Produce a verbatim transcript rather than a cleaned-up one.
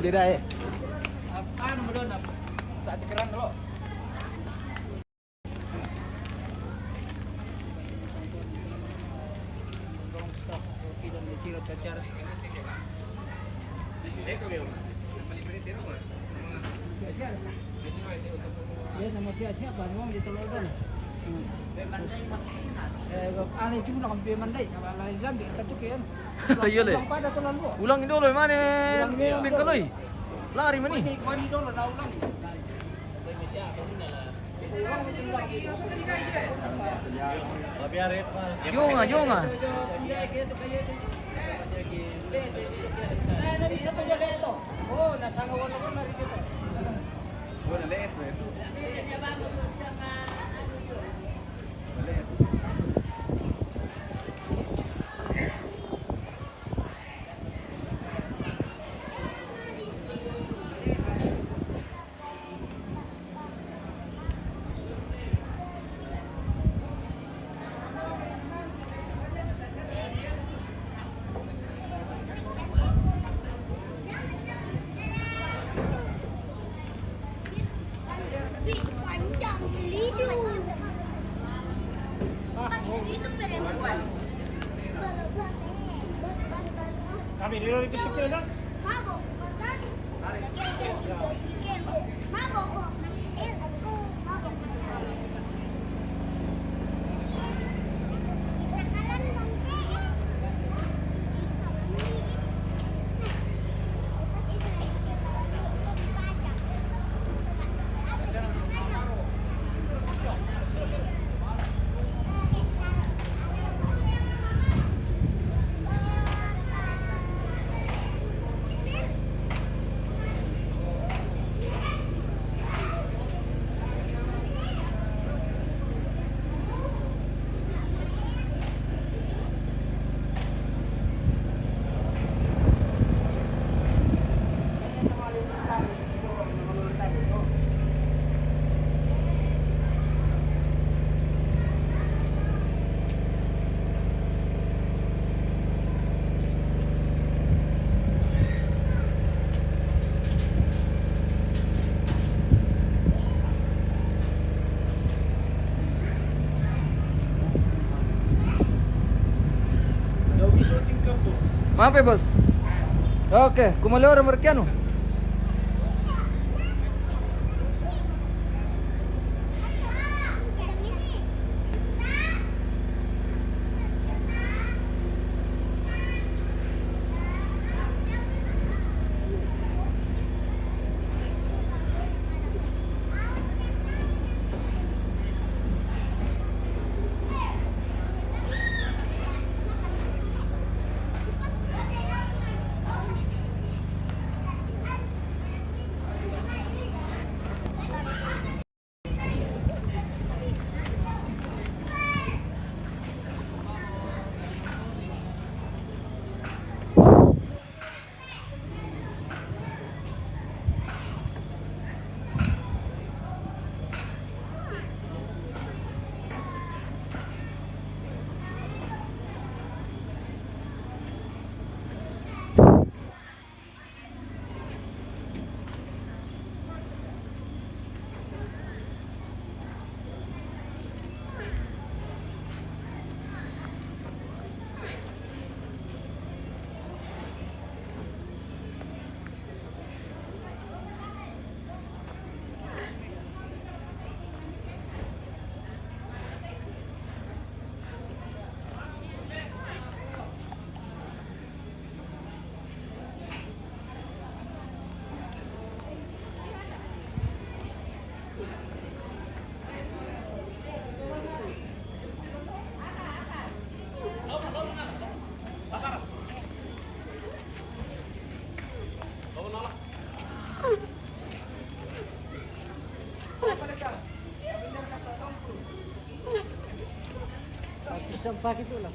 Tidak, eh. Apa nama dona? Tak dikeran dulu. Dia nama siapa? Memang dia telur kan? Hmm. Eh, aneh tu nak ambil mandai sama lain jambi, tak tu kan? Iya, le. Ulang pada tu lalu. Ulang dulu, mana? Ulang dulu. Bengkaloi. Lari mana? Mandi, mandi dulu, nak ulang. Jonga, jonga. Kami dulu di sini, nak. Maaf ya, Bos. Oke, kumalo ra markianu. Sampah gitu lah.